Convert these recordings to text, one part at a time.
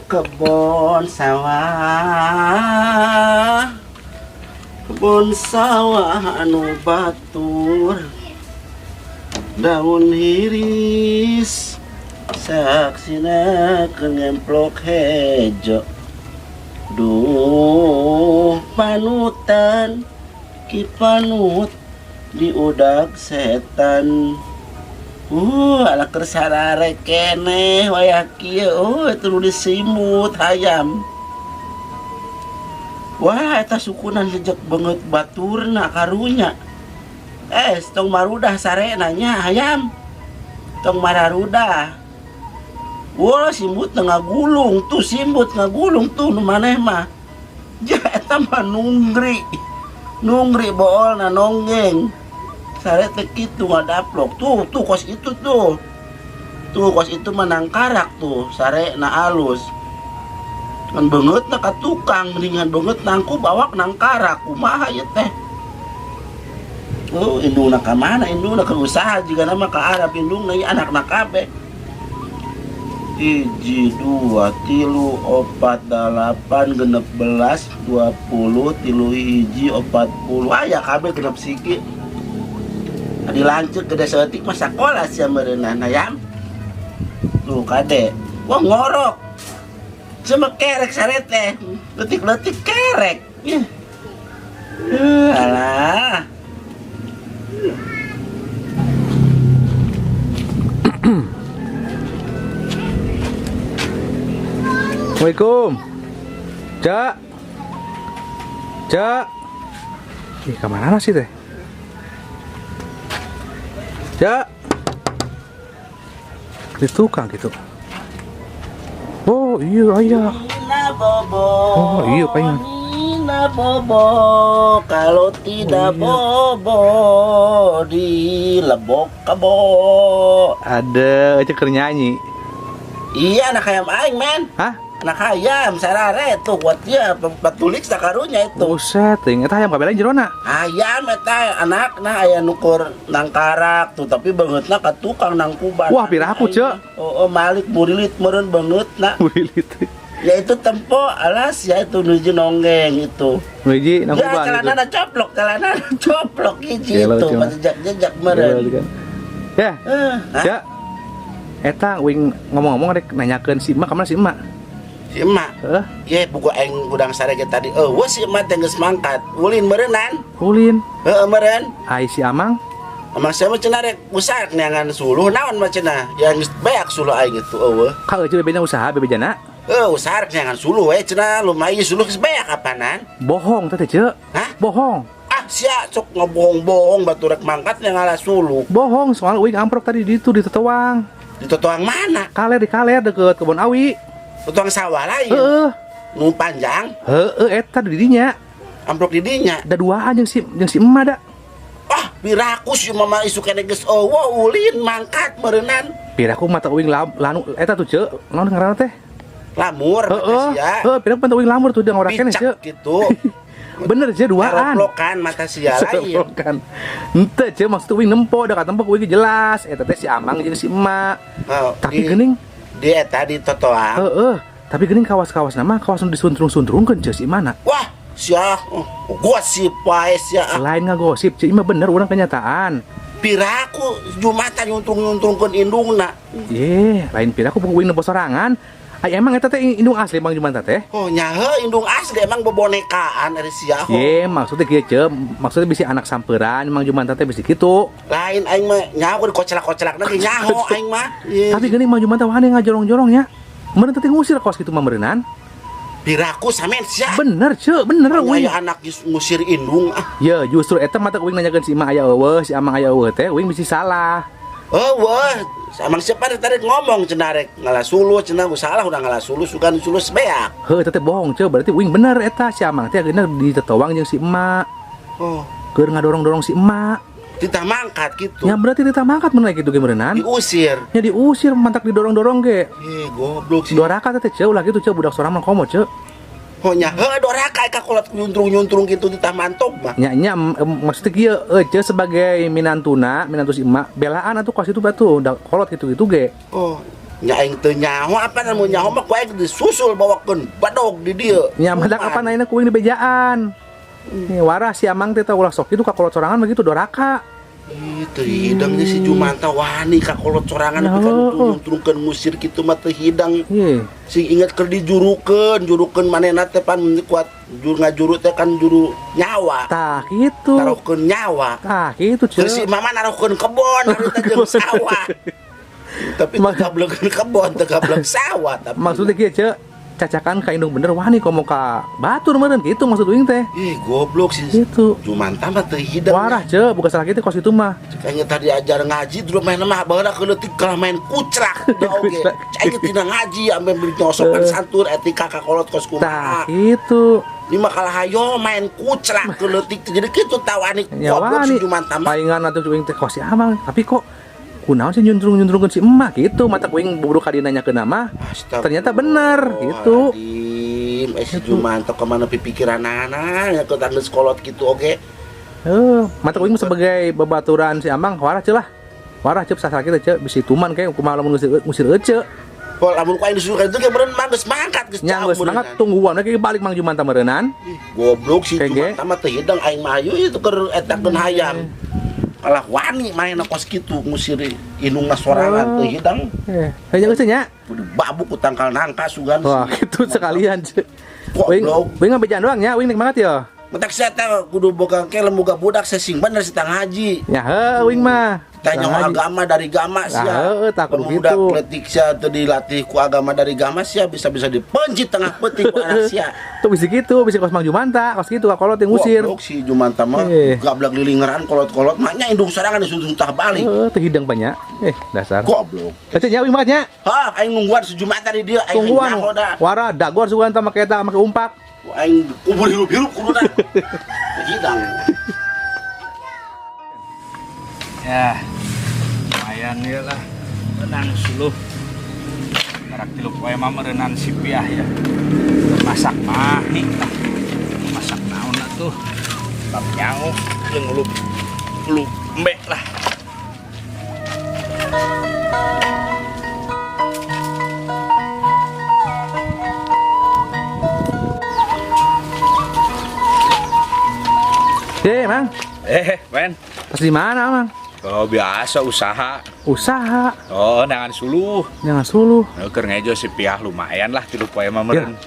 Kebon sawah, kebon sawah anu batur, daun hiris saksina ngemplok hejo. Duh, panutan ki panut diudag setan. Ala keur sarare keneh wayah kieu. Oh, itu nu disimut hayam. Wah, eta sukunan jejak banget baturna karunya. Eh, tong marudah sarena nya hayam. Tong mararudah. Wah, simbut ngagulung tuh, simbut ngagulung tuh nu maneh mah. Ja, eta mah nunggri. Nunggri boolna nonggeng. Sare teh kitu ngadaplok. Tuh, tuh kos itu tuh. Tuh kos itu mah nangkarak tuh, sare na alus. Ngan beungeutna ka tukang, mendingan beungeut nangkub awak nangkarak. Kumaha ieu teh? Oh, indungna ka mana? Indungna ke usaha jiga nama ka Arab indungna ieu anakna kabeh. 1, 2, 3, 4, 8, 16, 20, 3, 1, 40. Aya kabeh genep siki. Adi lanceuk gede saeutik mah sakola sia meureunana hayam. Tuh kade. Wah, ngorok. Cuma kerek sare teh. Leutik-leutik kerek. Yeh. Alah. Assalamualaikum. Cak. Cak. Ih, ke mana sih teh? Cak. Di tukang gitu. Oh iya ayah. Nina bobo. Oh, iya, pengen. Nina bobo. Kalau tidak Oh, iya. bobo di lebok kebo. Ada aja keur nyanyi. Iya, anak ayam aing, men. Hah? Anak ayam sarare tuh buat dia patulik sakarunya itu. Buset, ting eta hayam kabeh jerona. Ayam eta anakna aya nukur nangkarak tuh, tapi beungeutna ka tukang nangkuban. Wah, piraku, Cek. Oh, oh, malik murilit meureun beungeutna. Murilit. Ya itu tempo alas ya itu nuju nonggeng itu. Nuju Ya nangkuban gitu. celana coplok, celana coplok hiji Gelo, itu, cuma. pas jejak-jejak meureun. Gelo, kan. Ya, Hah? ya. Eta wing ngomong-ngomong rek nanyakeun si emak, ka mana si emak? Si emak. Heeh, Ye, buku aing gudang sare ge tadi. Eueuh si emak teh geus mangkat. Ulin meureunnan. Ulin. Heeh meureun. Ai si Amang. Amang siapa cenah rek usaha neangan suluh naon mah cenah. Ya geus beak suluh aing itu eueuh. Ka eueuh bebena usaha bebejana. Heuh, usaha rek neangan suluh we cenah, lumayan suluh geus beak apanan. Bohong teh Ceu. Hah? Bohong. Ah, sia sok ngebohong-bohong batu rek mangkat yang ngalah suluh. Bohong soal uing amprok tadi di itu di Tetewang. Di Tetewang mana? Kaler di kaler deket kebon awi. Tetewang sawah lain. Heeh. Nu panjang. Heeh eta di dinya. Amprok di dinya. Da duaan jeung si emak da. Ah, piraku si mama isu kene geus eueuh ulin mangkat meureunnan. Piraku mata uing lanu eta tuh Ceu. Naon ngaranna teh? Lamur mata Heeh. sia. Heeh, piraku mata uing lamur tuh da ngora keneh Ceu. Picak gitu. Bener Ceu duaan. Roplokan mata sia lain. Roplokan. Henteu Ceu maksud uing nempo da katempo uing jelas eta teh si Amang jeung si emak. Oh, Tapi geuning di eta di Totoang. Heeh, tapi geuning kawas-kawas nama kawas nu disuntrung-suntrungkeun Ceu si mana? Wah, sia gosip wae sia. Lain ngagosip Ceu, mah bener urang kenyataan. Piraku Jumatan nyuntrung-nyuntrungkeun indungna. Ye, lain piraku buku uing nempo sorangan. Ai emang eta teh indung asli Mang Jumanta teh? Oh, nyahe indung asli emang bebonekaan ari sia. Ye, maksudnya kieu Ceu, maksudnya bisi anak samperan Mang Jumanta teh bisi kitu. Lain aing mah nyaho dikocelak-kocelakna ge nyaho aing mah. Ye. Tapi geuning Mang Jumanta wani ngajorong-jorong nya. Meureun teh ngusir kos kitu mah meureunnan. Piraku samen sia. Bener Ceu, bener uing. Aya anak geus ngusir indung ah. Ye, justru eta mata uing nanyakeun si Ima aya eueuh, si Amang aya eueuh teh uing bisi salah. Eueuh, emang siapa tadi ngomong cenah rek ngalah suluh cenah salah udah ngalah suluh sugan suluh beak. Heuh, eta teh bohong Ceu, berarti uing bener eta si Amang teh ageuna ditetowang jeung si emak. Oh, Keur ngadorong-dorong si emak. Ditah mangkat gitu. Ya berarti ditah mangkat mun kitu ge meureunnan. Diusir. Nya diusir mantak didorong-dorong ge. Eh, goblok sih. Doraka teh Ceu ulah kitu Ceu, budak sorang mah komo Ceu. Oh nya, heuh doraka ka kolot nyuntrung-nyuntrung kitu ditah mantog mah. Nya nya maksudnya kieu Ceu sebagai minantuna, minantu si emak, belaan atuh kos itu batu, da kolot kitu-kitu ge. Oh, Nya aing teu nyaho apa mun nyaho mah ku aing disusul bawakeun badog di dieu. Nya madak apa ayeuna ku uing di bejaan. Nih warah si Amang teh ulah sok kitu ka kolot sorangan begitu doraka. Ih, teu hidang si Jumanta wani ka kolot sorangan Ya, tapi kan oh. turunkeun ngusir kitu mah teu hidang. Ih, Sing inget keur dijurukeun, jurukeun manehna teh pan kuat juru ngajuru teh kan juru nyawa. Tah kitu. Taruhkeun nyawa. Tah kitu Keur si Ceu. mama naruhkeun kebon harita jeung sawah. Tapi teu gablegeun kebon, teu gableg sawah tapi. Maksudnya kieu Ceu, cacakan ka indung bener wani komo ka batur meureun kitu maksud uing teh. Ih, goblok sih. Gitu. Jumanta mah teu hidang. Warah Ceu, bukan salah kitu kos itu mah. Cek aing tadi ajar ngaji dulu main mah baheula leutik kalah main kuclak da oge. Cek aing tina ngaji ambe beli nyosokan santun etika ka kolot kos Tah kumaha. kitu. Ini mah kalah hayo main kuclak leutik jadi kitu tawani Ya goblok si wani. Jumanta mah. Palingan atuh uing teh kos si Amang, tapi kok kunaon sih nyuntrung-nyuntrungkeun si emak gitu, mata uing buru ka dieu nanyakeun mah. Ternyata bener gitu. Astagfirullahaladzim, si Jumanta kemana pipikiranana ya ke tangga sekolot gitu oge. Mata uing sebagai babaturan si Amang warah ceu lah. Warah ceu sasar kitu ceu bisi tuman kayak kumaha lamun ngusir ngusir ece. Pol lamun ku aing disuruh ka itu ge meureun mah geus mangkat geus Nya jauh geus meureun. mangkat tungguan we balik Mang Jumanta meureunnan. Ih, goblok si Kege. Jumanta mah teu hidang aing mah hayu itu keur etakeun hayam. Kalah wani main kos kitu ngusir indungna sorangan teu hidang. Hanya geus nya. Kudu babuk ku tangkal nangka sugan. Wah, gitu sekalian ceu. Uing Goblok. uing ngabejaan doang nya, uing nek banget ya. Mentak sia teh kudu boga ke boga budak sia sing bener si tang haji. Ya heuh uing mah. Tanya Tang haji. agama dari gama sia. Lah, heueuh, tah kudu Lamun budak gitu. leutik sia teu dilatih ku agama dari gama sia bisa-bisa dipencit tengah peuting ku anak sia. Tuh bisa gitu, bisa kos Mang Jumanta, kos gitu kolot yang ngusir. Goblok si Jumanta mah Eh. gablak lilingeran kolot-kolot mah nya indung sorangan disuntah balik. Heuh, teu hidang banyak. Dasar. Goblok. Ece nya uing banget nya. Hah, aing nungguan si Jumanta di dieu, aing Tungguan. nyaho da. Wara dagor sugan tah make eta make umpak. Aing kubur hirup-hirup kuduna. Hidang. Ya, lumayan ya lah. Menang suluh. Karak tilu poe mah meureunan si Piah ya. Masak mahi lah. Masak naon atuh. Bab nyaho jeung ulup ulup embe lah. Mang. Men. Pas di mana, Mang? Oh, biasa usaha. Usaha. Oh, nangan suluh. Nangan suluh. Nah, keur ngejo si Piah lumayan lah tilu poe mah meureun.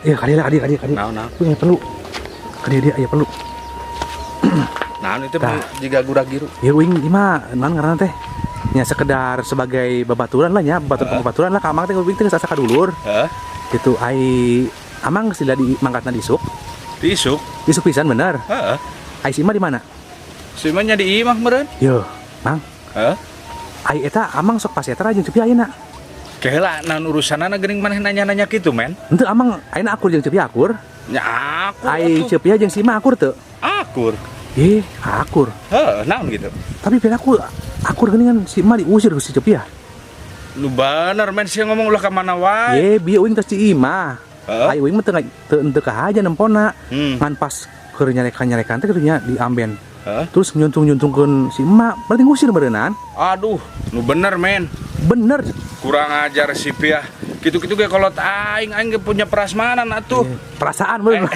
Ya, kali lah, kali, kali, kali. Naon, naon? Punya perlu. Kali dia aya perlu. Naon itu Tah. jiga gura-giru. Ya uing ieu mah naon ngaranna teh? Nya sekedar sebagai babaturan lah nya, babaturan babaturan lah ka Amang teh uing teh geus asa kadulur. Heeh. Gitu ai Amang geus di mangkatna disuk. Disuk. Disuk pisan bener. Heeh. Ai si Ima di mana? Si Ima nya di imah meureun. Yo, Mang. Heeh. Ai eta Amang sok pas eta jeung Cepi ayeuna. Keheula naon urusanana geuning maneh nanya-nanya kitu, men? Henteu Amang ayeuna akur jeung Cepi akur. Nya akur. Ai atuh. Cepi jeung si Ima akur teu? Akur. Ih, akur. Heeh, naon gitu? Tapi piraku akur geuningan si Ima diusir ku si Cepi ya. Lu bener men sih ngomong ulah ka mana wae. Ye, bieu uing tos di imah. Heeh. Ai uing mah teu teu kahaja nempona. Hmm. Ngan pas keur nyarekan-nyarekan teh kitu nya di amben. Heeh. Terus nyuntung-nyuntungkeun si emak, berarti ngusir berenang. Aduh, nu bener men. Bener. Kurang ajar si Piah. Gitu-gitu ge kolot aing, aing ge punya prasmanan atuh. Perasaan bener.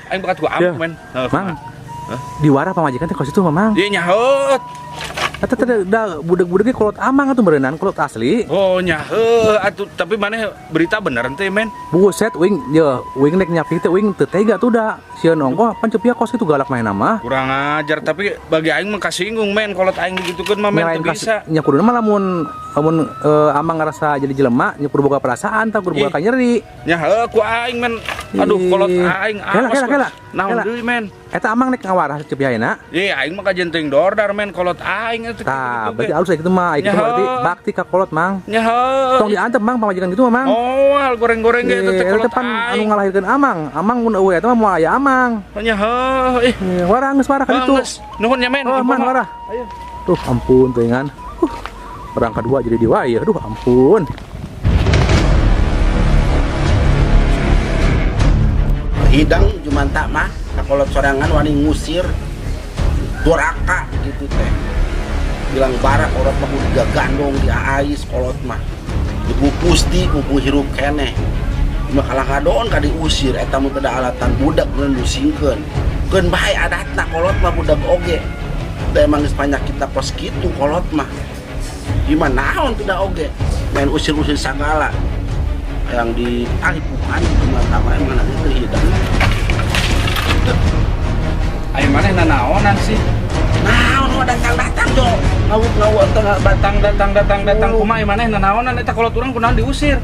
Aing bakat gua amuk men. Heeh, Mang. Hah? Diwara pamajikan teh kos itu Mamang. Ieu nyaheut. Eta teh da budeg-budeg ge kolot amang atuh berenang, kolot asli. Oh nyaheut atuh, tapi maneh berita bener teh men. Buset uing ye, uing nek nyapi teh uing teu tega tuh da. Sieun ongkoh pan Cepi kos itu galak main mah. Kurang ajar, tapi bagi aing mah kasinggung men kolot aing digitukeun mah men Nyalain teu bisa. Nya kuduna mah lamun amang ngerasa jadi jelema nya kudu boga perasaan tah kudu boga Ih. kanyeri. Nya heuh ku aing men. Aduh Ih. kolot aing Kela, awas. kela, kela. Naon Kela. deui men. Eta amang nek ngawarah Cepi ayeuna. Ye aing mah kajen teuing dordar men kolot aing eta. Tah, berarti alus kitu mah, kitu Nya berarti heuh. bakti ka kolot mang. Nya heuh. Tong diantep mang pamajikan kitu mah mang. Moal goreng-goreng ge eta teh Eta kolot teh pan anu aing. ngalahirkeun amang. Amang mun eueuh eta mah moal aya amang. Nya heuh ih. Warah geus warah ka ditu. Geus. Nuhun nya men. Oh, man Info mah. warah. Duh, ampun teuingan. Orang kedua jadi diwai. Aduh, ampun. Hidang Jumanta mah kolot sorangan wani ngusir doraka gitu teh. Bilang bara kolot mah kudu gandong diaais kolot mah. Dipupusti mumpung hirup keneh. Mah kalah ngadoon ka diusir eta mah pada alatan budak bener musingkeun. Keun bae adatna kolot mah budak oge. Da emang geus kita kos kitu kolot mah. Gimana naon tidak oge main usir-usir sagala yang di bukan cuma sama emang nanti teu hidang. Ayo maneh nanaonan sih? Naon nu datang-datang jo ngawuk-ngawuk tengah Datang datang datang datang, kumaha maneh nanaonan eta kolot urang kunaon diusir?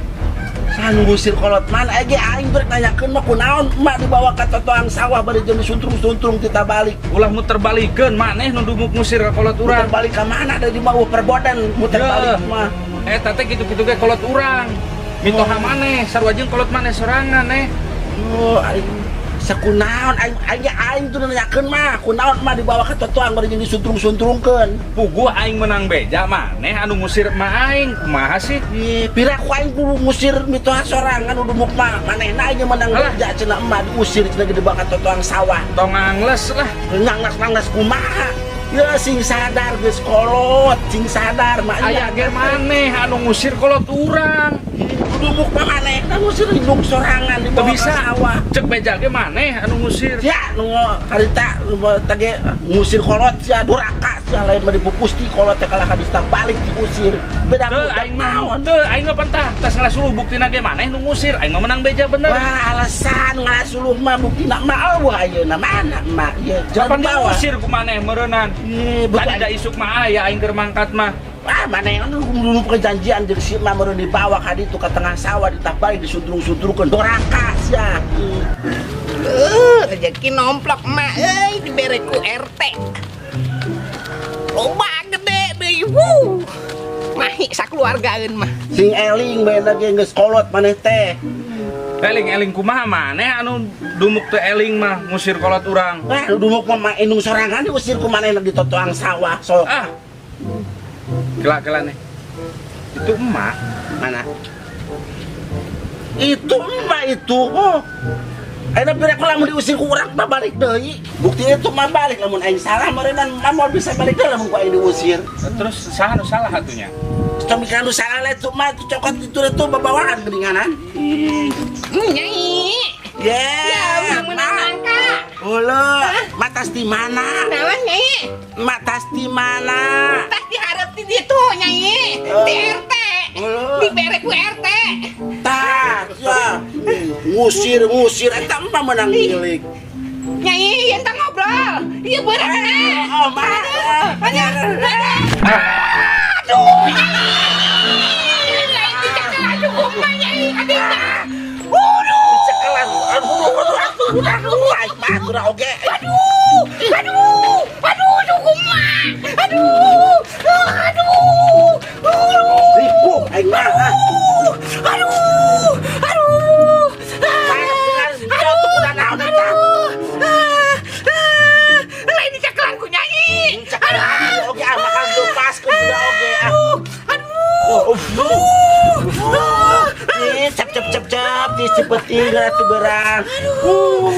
Saha nu ngusir kolot mana ge aing rek nanyakeun mah kunaon emak dibawa ka totoang sawah bari jeung disuntrung-suntrung tita balik. Ulah muter balikeun, maneh nu dumuk ngusir ka kolot Muter urang. Balik ka mana da di bawah perbodan muter balik mah. Eta teh kitu-kitu ge kolot urang. Mitoha maneh sarua jeung kolot maneh sorangan eh. Oh, aing sakunaon aing aing aing tuh nanyakeun mah kunaon mah dibawa ka totoang bari jeung disuntrung-suntrungkeun. Puguh aing menang beja maneh anu ngusir emak aing, kumaha sih? Ih, pira ku aing kudu ngusir mitoha sorangan udah muk mah manehna aing menang Alah. beja cenah emak diusir cenah dibawa ka totoang sawah. Tong ngangles lah. Nganglas-nganglas kumaha ya, sing sadar geus kolot, sing sadar mak. Aya ge maneh anu ngusir kolot urang. Kudu muk mah manehna ngusir indung sorangan Teu dibawa ka bisa. sawah. Cek beja ge maneh anu ngusir. Ya nu harita nu tage ngusir kolot sia duraka sia, lain mah dipupusti kolot teh kalah ka balik diusir beda. Teu Budak aing mah naon. Teu aing mah pentah tas ngalasuluh, buktina ge maneh nu ngusir, aing mah menang beja bener. Wah, alasan ngalasuluh mah buktina mah eueuh ayeuna mana emak ieu. Kapan dibawa? Diusir ku maneh meureunnan? Ih, betul. Tadi da isuk mah aya aing keur mangkat mah. Ah, mana yang nu perjanjian jeung si emak meureun dibawa ka ditu ka tengah sawah ditabalik disuntrung-suntrungkeun doraka sia. Rezeki nomplok emak euy dibere ku RT. Loba gede deui. Wuh. Mahi sakeluargaeun mah. Sing eling bae lagi geus kolot maneh teh. Eling eling kumaha, maneh anu dumuk teu eling mah ngusir kolot urang. Wah, nu dumuk mah indung sorangan diusir ku manehna di totoang sawah. Sok. Ah. Kela kela nih. Itu emak. Mana? Itu emak itu. Oh. Ayeuna pira ku lamun diusir ku urang mah balik deui. Buktinya itu mah balik lamun aing salah meureunnan mah moal bisa balik deui lamun ku aing diusir. Terus saha nu salah atunya? Pemikiran nu salah lah itu mah itu cokot itu itu babawaan geuninganan. Nyai. Ye, Ya, menang nangka. Ulah, matas di mana? Naon, Nyai? Matas di mana? Tas diharap di ditu, Nyai. Di RT. Oh. Dibere ku RT. Tah, ya. Ngusir, ngusir eta mah menang milik. Nyai, ente ngobrol. Iya beurang. Oh, mah. Aduh, aduh, Nyai. Nyai dicekel cukup mah Nyai adina. Aduh, Dicekelan. Aduh, aduh, aduh, aduh, aing mah atuh oge. Aduh, aduh, aduh, cukup mah. Aduh, aduh, aduh. Ripuh aing mah. Ah. Aduh, aduh. Aduh, udah naon eta? Aduh, ah, ah, lain dicekelan ku Nyai. Cekelan oge ah bakal lepaskeun budak oge ah. Aduh, aduh. Oh, oh. Ih, cap cap cap cap di seperti atuh berang. Aduh.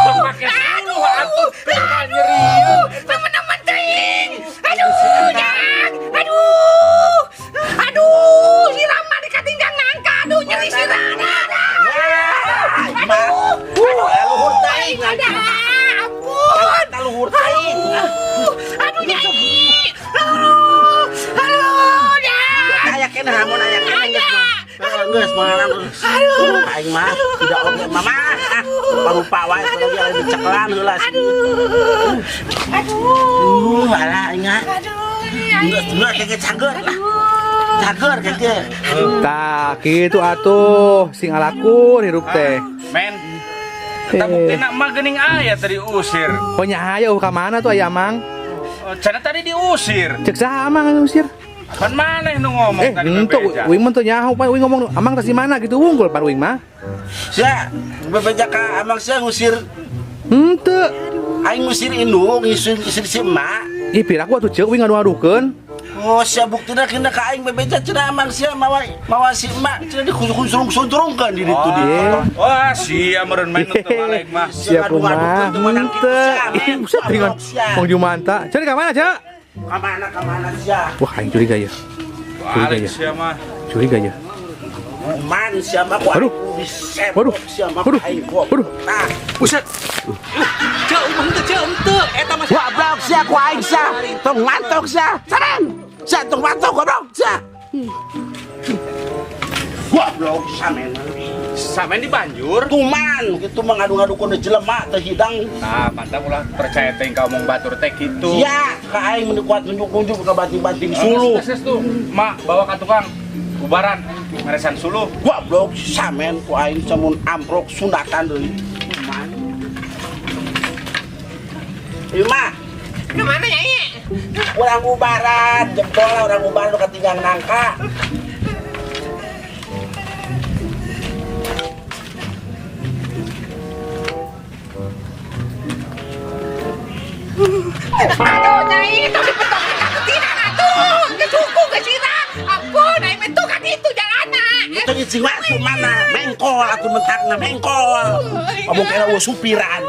Tong make suluh atuh teu nyerieun. Teman-teman teuing. Aduh, jang. Aduh. Aduh, si Rama dikatinggang nangka. Aduh, nyeri si Rana. Aduh. Luhur teuing. Aduh, ampun. Luhur teuing. Aduh, aduh, Nyai. Aduh, aduh, jang. Aya keneh lamun aya keneh geus mah. Geus mah. Aduh, aing mah tidak oge mama. Ah, rupa wae lagi aya dicekelan heula. Aduh. Aduh. Alah aing ah. Aduh, Nyai. Geus geus keke cager lah. Cager keke. Tah, kitu atuh sing alakur hirup teh. Men. Eta buktina emak geuning aya tadi usir. Oh nya aya ka mana tuh aya Mang? Oh, cenah tadi diusir. Cek saha Amang anu ngusir? Pan maneh nu ngomong Eh, tadi henteu bebeja. uing mah teu nyaho pan uing ngomong Amang tas di mana gitu wungkul pan uing mah. Sia, bebeja ka amang sia ngusir. Henteu. Aing ngusir indung, ngusir ngusir si emak. Ih, piraku atuh ceuk uing ngadu-adukeun. Oh, sia buktina kena ka aing bebeja cenah amang sia mawa mawa si emak cenah dikunjung-kunjungkeun di ditu di. Iya. Wah, sia meureun main nu teu balik mah. Siap kumaha? Adu-adukeun teu menang kitu Henteu. sia, Ih, men. buset dengan Goblok sia. Mang Jumanta. Cari ka mana, Cak? Ka mana sia? Wah, aing curiga ya. Balik ya? sia mah. Curiga ya. Man siapa ku Waduh. aing Waduh. siapa Waduh. aing goblok. Waduh. Tah. Buset. Cek, umah henteu, cek, henteu. Eta mah Goblok sia ku aing sia. Tong mantok sia. Saran. Sia tong mantok goblok sia. Goblok samen. Sampean di Banjur. Tuman kitu mah ngadu-ngadu kono jelema teu hidang. Nah, mantap ulah percaya teh ka omong batur teh kitu. Sia ka aing meni kuat nunjuk-nunjuk ka banting-banting suluh. Sukses tuh. Mak bawa ka tukang ubaran meresan suluh. Goblok samen ku aing samun amprok sunatan deui. Tuman. Ieu mah Kemana Nyai? urang ubaran, jempol lah urang ubaran nu katinggang nangka. Aduh, Nyai, tong dipetok ka tidak atuh. Geus hukum geus sirah. Ampun, aing mah tuh ka ditu jalana. Itu ngisi waktu mana? Mengkol atuh mentakna mengkol. Omong kira eueuh supiran.